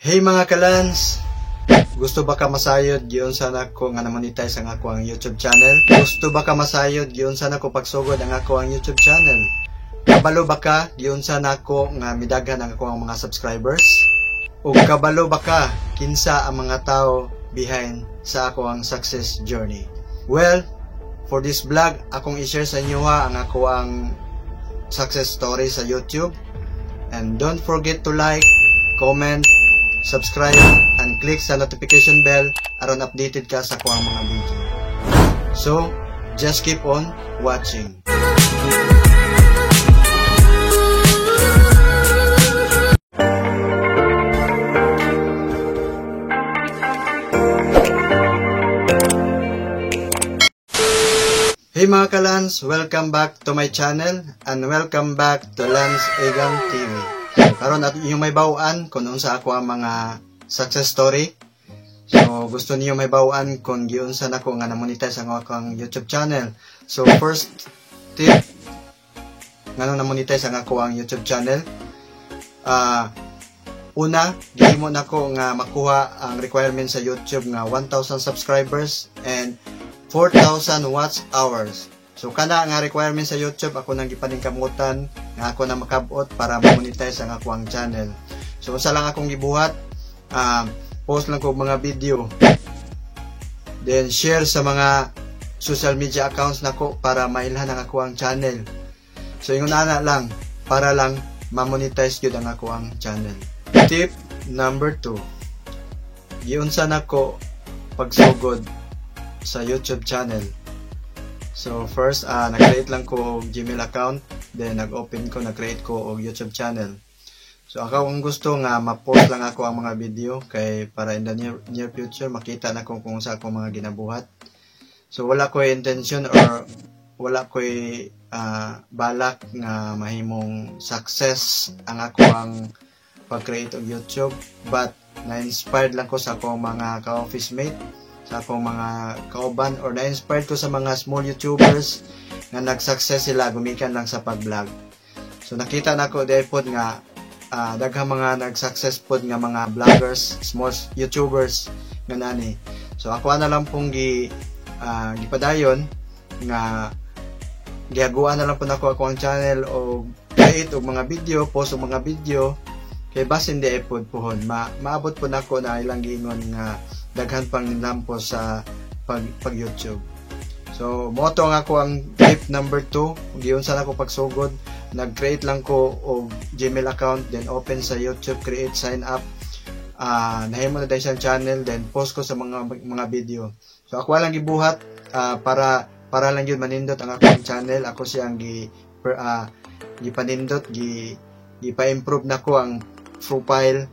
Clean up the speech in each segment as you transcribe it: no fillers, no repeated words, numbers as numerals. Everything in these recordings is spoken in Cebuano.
Hey, mga kalans! Gusto ba ka masayod giunsa nako nga na-monetize ang ako ang YouTube channel? Gusto ba ka masayod giunsa nako pagsugod ang ako ang YouTube channel? Kabalo ba ka giunsa nako nga midaghan ang ako ang mga subscribers? Ug kabalo ba ka kinsa ang mga tao behind sa ako ang success journey? Well, for this vlog, akong i-share sa inyo ha ang ako ang success story sa YouTube. And don't forget to like, comment, subscribe, and click sa notification bell aron updated ka sa akuang mga video. So, just keep on watching. Hey, mga kalans! Welcome back to my channel and welcome back to Lance Egang TV. Karon at inyong mahibaw-an kung unsa ako ang mga success story. So gusto niyo mahibaw-an kung giunsa nako nga na-monetize ang akong YouTube channel. So first tip, ngano na-monetize ang ako ang YouTube channel? Una, gihimo nako nga makuha ang requirement sa YouTube nga 1,000 subscribers and 4,000 watch hours. So kana nga requirement sa YouTube, ako nang gipaningkamutan nga ako na makabot para ma-monetize ang ako ang channel. So usa lang akong gibuhat, post lang ko og mga video. Then share sa mga social media accounts nako para mailhan ang ako ang channel. So ingon ana lang para lang ma-monetize gyud ang ako ang channel. Tip number 2. Giunsa nako pagsugod sa YouTube channel? So first, nag-create lang ko og Gmail account, then nag-open ko, nag-create ko og YouTube channel. So ako ang gusto nga ma-post lang ako ang mga video kay para in the near future makita na ko kung sa akong mga ginabuhat. So wala ko intention or wala ko balak nga mahimong success ang ako ang pag-create og YouTube, but na-inspired lang ko sa akong mga ka-office mate, sa akong mga kauban, or na-inspired ko sa mga small YouTubers nga nag-success sila gumikan lang sa pag-vlog. So nakita nako diay pod nga daghang mga nag-success pod nga mga vloggers, small YouTubers nga nani. So ako na lang pong gipadayon nga gihaguan na lang po nako ako ang channel og create og mga video, post og mga video kay basin di ay pod puhon maabot po nako na ilang giingon nga daghan pang nilampo sa pag YouTube. So mo to ang ako ang tip number 2, giunsa nako pagsugod, nag-create lang ko og Gmail account, then open sa YouTube, create, sign up, nahimo na dahil siyang channel, then post ko sa mga video. So ako lang gibuhat para lang yun manindot ang akong channel, ako siyang gipanindot, gipa-improve nako ang profile.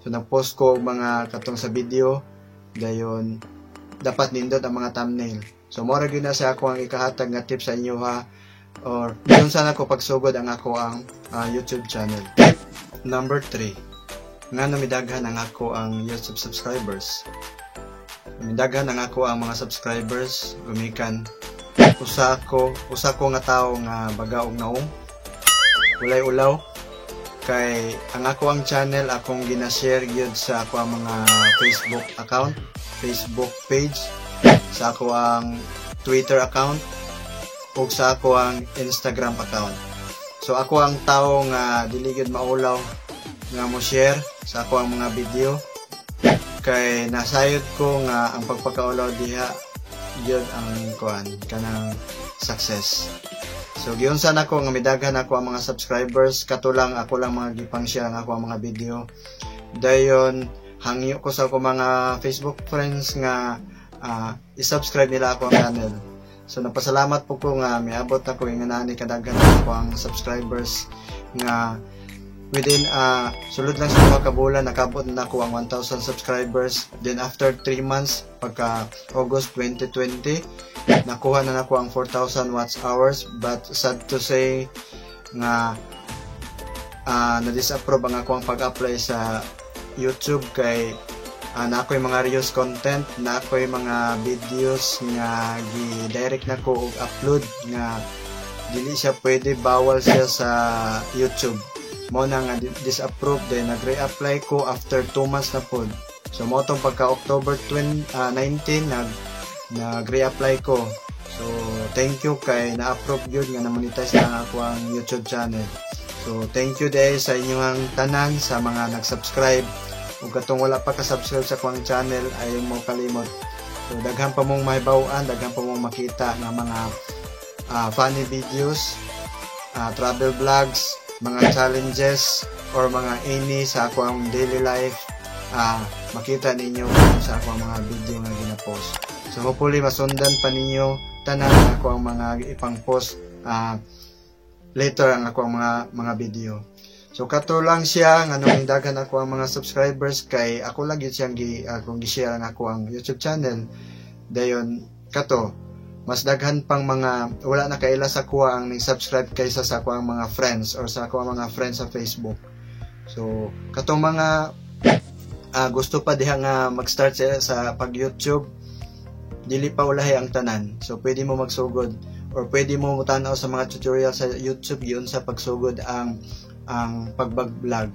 So nag-post ko og mga katong sa video, dayon dapat nindot ang mga thumbnail. So mora gyud na sa ako ang ikahatag nga tip sa inyo ha, or yun sana ko pagsugod ang ako ang YouTube channel. Tip number 3. Ngano midaghan ang ako ang YouTube subscribers? Midaghan ang ako ang mga subscribers gumikan usa ko nga tawo nga baga og naong, walay ulaw, kay ang ako ang channel akong gina-share gyud sa ako ang mga Facebook account, Facebook page, sa ako ang Twitter account, ug sa ako ang Instagram account. So ako ang tawo nga dili gyud maulaw nga mo share sa ako ang mga video kay nasayod ko nga ang pagpakaulaw diha gyud ang kuan kanang success. So giunsa nako nga midaghan ako ang mga subscribers, katulang ako lang mga gipang-share ang ako ang mga video. Dayon hangyo ko sa ako mga Facebook friends nga i-subscribe nila ako ang channel. So napasalamat po ko nga miabot ako nga nani kadaghan ako ang subscribers nga within sulod lang sa mga ka bulan nakabot na ako ang 1,000 subscribers. Then after 3 months, pagka August 2020, nakuha na nako ang 4,000 watch hours, but sad to say nga na-disapprove ang ako ang pag-apply sa YouTube kay na ako'y mga reuse content, na ako'y mga videos nga gi-direct na ko og upload nga dili siya pwede, bawal siya sa YouTube. Mao na nga disapprove, then nag-reapply ko after 2 months na pod. So mao tong pagka October 20, 19 nag-reapply ko. So thank you kay na-approve gyud nga na-monetize na ang ako ang YouTube channel. So thank you diay sa inyong tanan, sa mga nag-subscribe ug katong wala pa ka-subscribe sa akong channel, ayaw mo kalimot. So daghan pa mong mahibaw-an, daghan pa mong makita nga mga funny videos, travel vlogs, mga challenges or mga ini sa ako ang daily life, makita ninyo sa ako ang mga video nga gina-post. So hopefully masundan pa ninyo tanan ako ang mga ipang post later ang ako ang mga video. So kato lang siya nganong daghan ako ang mga subscribers kay ako lang gyud siyang akong gi-share ang ako ang YouTube channel. Dayon kato mas daghan pang mga wala na kaila sa kuha ang ning-subscribe kaysa sa ako ang mga friends or sa ako ang mga friends sa Facebook. So katong mga gusto pa diha nga mag-start sila sa pag-YouTube, dili pa ulahi ang tanan. So pwede mo magsugod or pwede mo mutanaw sa mga tutorial sa YouTube yun sa pagsugod ang pagbag-vlog.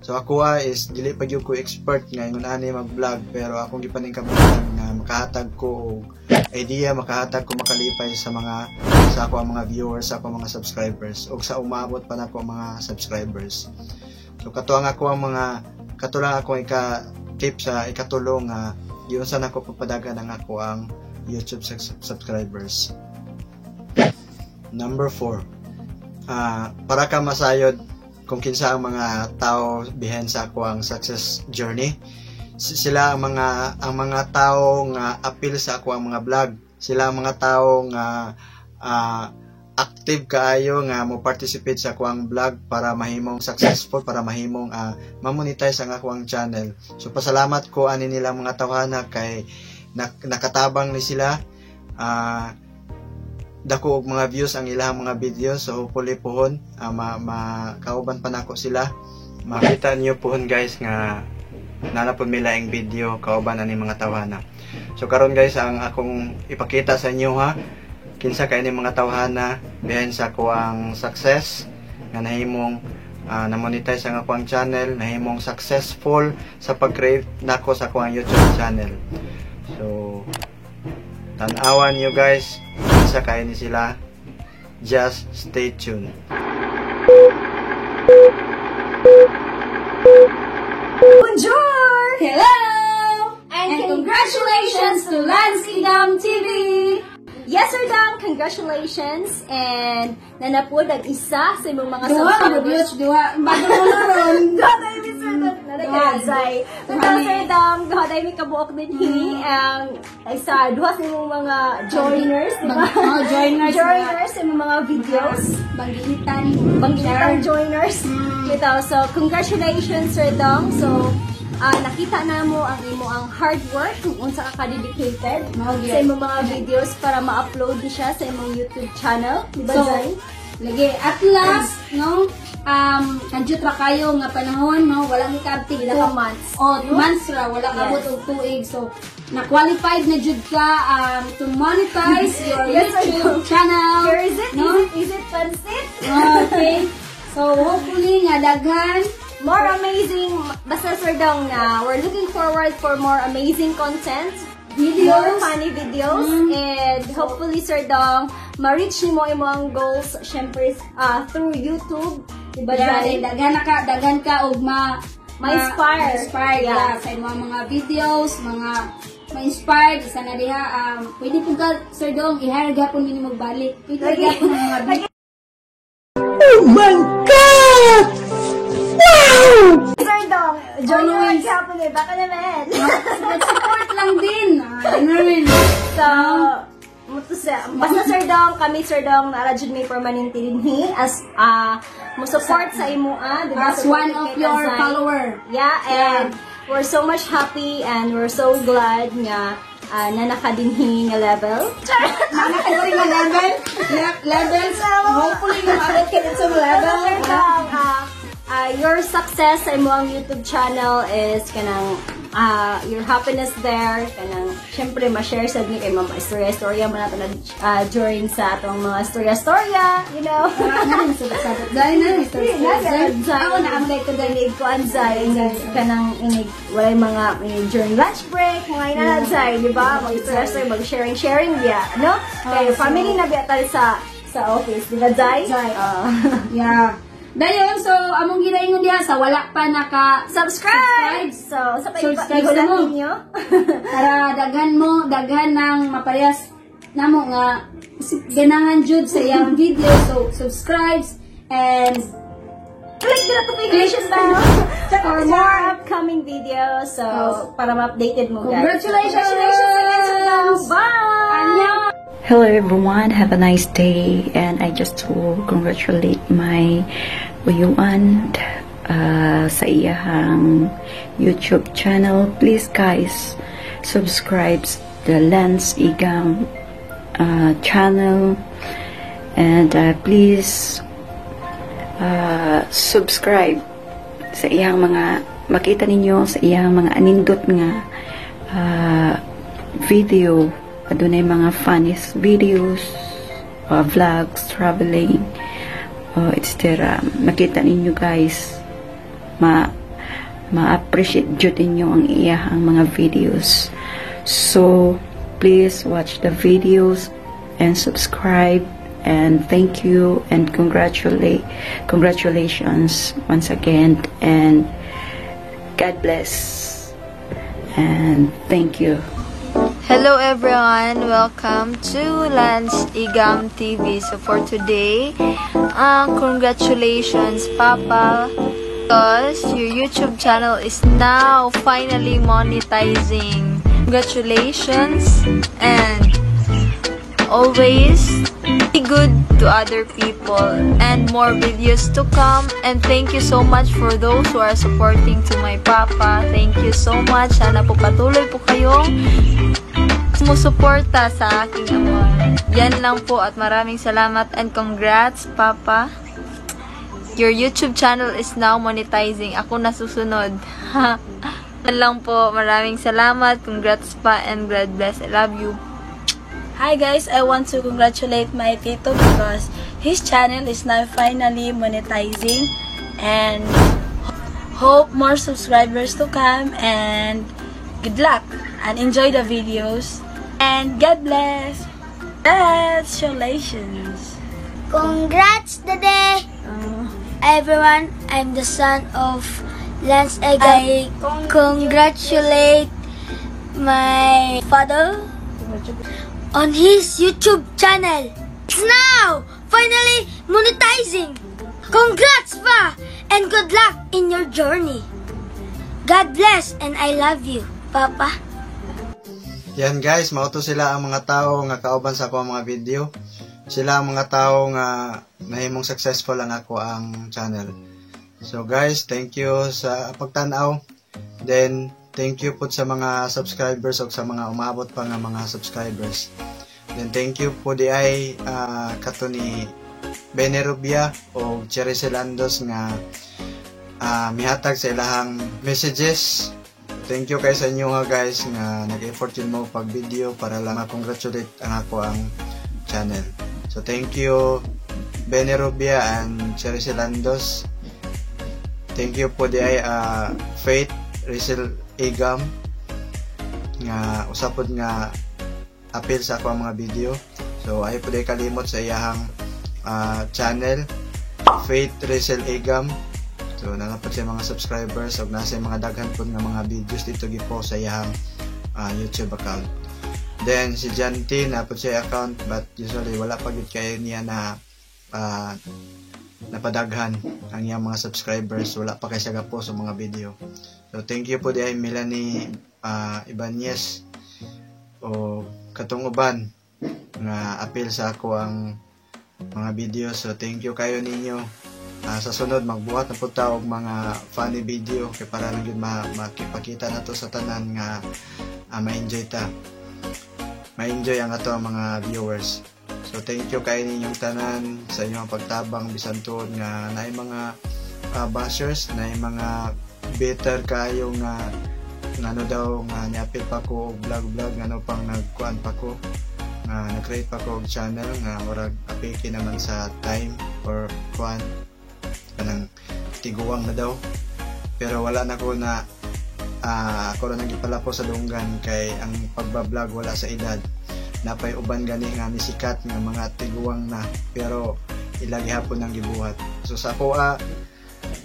So ako is dili pa gyud ko expert nga ingon ani mag-vlog, pero akong gipaningkamutan nga makahatag ko og idea, makahatag ko makalipay sa mga sa ako ang mga viewers, sa ako ang mga subscribers ug sa umabot pa nako ang mga subscribers. So kato ang ako ang mga kato lang ako ika tip sa ikatulo nga giunsa nako pagpadagan ang ako ang YouTube subscribers. Number 4. Para ka masayod kung kinsa ang mga tao behind sa ako ang success journey. Sila ang mga tao nga apil sa ako ang mga vlog. Sila ang mga tao nga active kaayo nga mo participate sa ako ang vlog para mahimong successful, para mahimong ma-monetize ang ako ang channel. So pasalamat ko ani nilang mga tawhana kay nakatabang ni sila, dako og mga views ang ilang mga videos. So hopefully pohon ma, makauban pa nako sila. Makita niyo pohon, guys, nga naa na pud mi laing video kauban ani mga tawhana. So karon, guys, ang akong ipakita sa inyo ha, kinsa kay ni mga tawhana behind sa akuang success nga nahimong na-monetize ang akuang channel, nahimong successful sa pag-create nako sa akuang YouTube channel. So tan-awan niyo, guys, kinsa kay ni sila. Just stay tuned. Bonjour! Hello! And And congratulations to Lansky Dam TV! Yes, Sir Dam, congratulations! And naa na pod ang isa sa imong mga Duha, subscribers. duha, duha. Bago mo na ron. Duha tayo ni Sir Dam. Nanagazay. Duha Duha, ni. Sir Dam, duha tayo may kabuok dinhi. Ang isa, duha sa imong mga joiners, di ba? Oh, joiners. Joiners sa imong mga videos. Banggitan. Banggitan joiners. Bitaw. So, congratulations, Sir Dong. So, nakita na mo ang imo ang hard work kung unsa ka ka-dedicated Mao gyud. sa imong mga videos para ma-upload ni siya sa imong YouTube channel. Di ba, So, Zay? lagi, at last, no, kanjut ra kayo nga panahon, no, wala ni kaabtig Pila ka months. Oh, months ra, wala kabot og tuig. So, na-qualified na jud ka to monetize your Yes, sir. YouTube channel. Here is it? No? Is it pansit? Okay. So, hopefully nga daghan More amazing, basta Sir Dong na we're looking forward for more amazing content, videos. More funny videos, and hopefully, Sir Dong, ma-reach nimo imong goals, syempre, through YouTube. Diba, Yeah, Jai? daghan na ka, daghan ka og ma Ma-inspire. Ma-inspire, yeah, sa imong mga videos, mga ma-inspired isa na diha, pwede po ka, Sir Dong, i-hire gapon mi nimo balik. Pwede Lagi. Gapon ang mga Lagi. Oh my God! Wow! Sir Dong, join naman Always. gihapon eh, baka naman. Support lang din. Ah, ganun. So, muto sa, basta Sir Dong, kami Sir Dong, naa ra jud may permanente dinhi as mo support sa imoa, di ba? As one of Support kay your Kazay. Follower. Yeah, and we're so much happy and we're so glad nga na nakadinhi nga level. Mga nga level, levels, hopefully maabot ka dito sa level. Sir Dong, Your success sa imong YouTube channel is kanang your happiness there, kanang syempre ma-share sad ni kay mama istorya-istorya mo nato na during sa atong mga istorya-istorya. Sabot-sabot. Dahil na, Zay. Ako na ang like ko dahil. Inig kuan, Zay, inig kanang inig walay mga inig during lunch break, mga ina Zay, di ba? Mag-istorya, mag-sharing sharing biya, no? Kay family na biya tayo sa office, di ba, Zay? Zay. Ah. Yeah. Dayon, so, among ginaingon diha sa wala pa naka Subscribe! So, sa pa Subscribe ihulat sa mo. ninyo. Para daghan mo, daghan ng maparehas namo nga ganahan jud sa iyang video. So, subscribe and click the notification bell for more upcoming videos. So, para ma-updated mo, guys. Congratulations! Congratulations again, Sir Dong. Bye! Annyeong! Hello everyone, have a nice day, and I just to congratulate my uyuan sa iyahang YouTube channel. Please guys, subscribe the Lance Igam channel and please subscribe sa iyang mga makita ninyo sa iyang mga anindot nga video. Adunay mga funniest videos, vlogs, traveling, etc. Makita ninyo guys, ma-appreciate jud ninyo ang iyahang mga videos. So please watch the videos and subscribe, and thank you and congratulations once again, and God bless and thank you. Hello everyone, welcome to Lance Igam TV. So for today, congratulations, Papa, because your YouTube channel is now finally monetizing. Congratulations and always be good to other people and more videos to come. And thank you so much for those who are supporting to my papa. Thank you so much. Sana po patuloy po kayong sumusuporta sa aking ama. Yan lang po at maraming salamat and congrats, Papa. Your YouTube channel is now monetizing. Ako na susunod. Yan lang po. Maraming salamat. Congrats pa and God bless. I love you. Hi guys, I want to congratulate my tito because his channel is now finally monetizing and hope more subscribers to come, and good luck and enjoy the videos and God bless. Congratulations. Congrats, Dede! Everyone, I'm the son of Lance Egg. I congratulate my father on his YouTube channel. It's now finally monetizing. Congrats, Pa! And good luck in your journey. God bless and I love you, Papa. Yan guys, mao to sila ang mga tao nga kauban sa ako ang mga video. Sila ang mga tao nga nahimong successful ang ako ang channel. So guys, thank you sa pagtan-aw. Then thank you pud sa mga subscribers ug sa mga umabot pa nga mga subscribers. Then thank you pud diay kato ni Benny Rubia o Cherry Selandos nga mihatag sa ilahang messages. Thank you kay sa inyo nga guys nga nag-effort yun mo pag video para lang ma-congratulate ang ako ang channel. So thank you, Benny Rubia and Cherry Selandos. Thank you pud diay Faith Rizel Igam nga usa pod nga apil sa ako ang mga video. So ay pud diay kalimot sa iyahang channel, Faith Rizel Igam. So naa pod siya mga subscribers ug nasa mga daghan pod nga mga videos dito gipo sa iyahang YouTube account. Then si Janty naa pod siya account, but usually wala pa gyud kayo niya na napadaghan ang iyang mga subscribers, wala pa kay siya gapo sa mga video. So thank you pud diay Melanie Ibanez o katong uban nga apil sa ako ang mga video. So thank you kayo ninyo. Sa sunod magbuhat na pud ta og mga funny video kay para lang gyud makipakita nato sa tanan nga ma-enjoy ta. Ma-enjoy ang ato ang mga viewers. So thank you kay ninyong tanan sa inyong pagtabang bisan tuod nga naay mga bashers na mga bitter kayo nga ngano daw nga niapil pa ko og vlog vlog, ngano pang nagkuan pa ko, nga nag-create pa ko og channel, nga murag apiki naman sa time or kuan, kanang tiguang na daw. Pero wala na ko na ako ra nang gipalapo sa dunggan kay ang pagba-vlog wala sa edad. Napay uban gani nga nisikat nga mga tiguang na, pero ila gihapon nang gibuhat. So sa ako,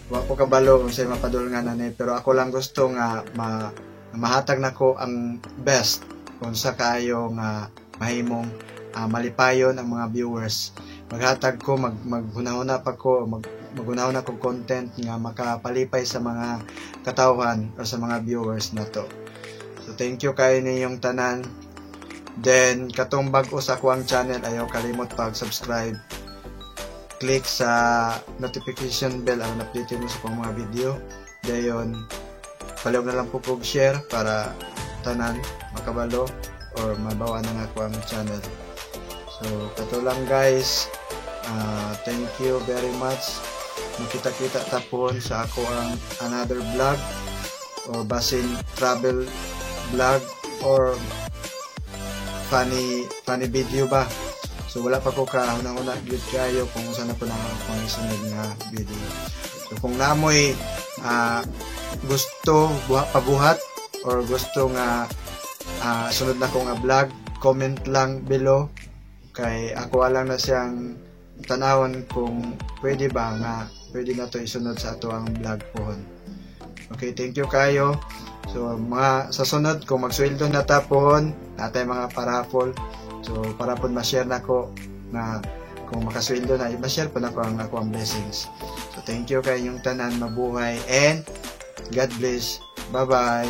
wa ko kabalo kung say mapadulngan na ni, pero ako lang gusto nga mahatag nako ang best kung sa kaayo nga mahimong malipayon ang mga viewers. Maghatag ko, maghunahuna pa ko, maghunahuna ko content nga makapalipay sa mga katawhan o sa mga viewers na to. So thank you kayo ninyong tanan. Then katong bag-o sa akuang channel, ayaw kalimot pag subscribe, click sa notification bell aron update mo sa akong mga video. Dayon palihog na lang po kog share para tanan makabalo or mabawa na nga ako ang channel. So kato lang, guys. Thank you very much. Makita-kita ta pon sa ako ang another vlog or basin travel vlog or funny funny video ba. So wala pa ko kahuna-huna gyud kayo kung saan na po na akong isunod nga video. So kung namoy gusto buhat pabuhat or gusto nga sunod na ko nga vlog, comment lang below kay ako lang na siyang tanawon kung pwede ba nga pwede na to isunod sa ato ang vlog pohon. Okay, thank you kayo. So mga sa sunod, kung magsweldo na ta pohon, natay mga paraffle. So para pud ma-share nako na kung makasweldo na, i-share po nako ang ako ang blessings. So thank you kay inyong tanan, mabuhay and God bless. Bye-bye.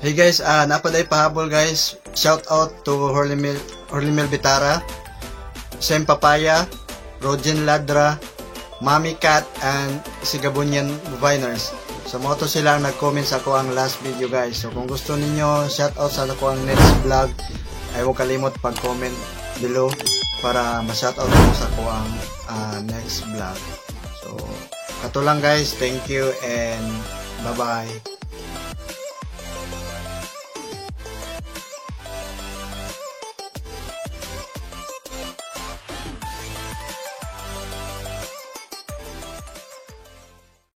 Hey guys, napaday pahabol, guys. Shout out to Horlimel Horlimel Bitara, Sem Papaya, Rogen Ladra, Mami Cat, and Sigabunian Viners. So mo to sila ang nag-comment sa ako ang last video, guys. So kung gusto ninyo shout out sa ako ang next vlog, ay huwag kalimot pag-comment below para ma-shout out mo sa ako ang next vlog. So kato lang, guys. Thank you and bye-bye.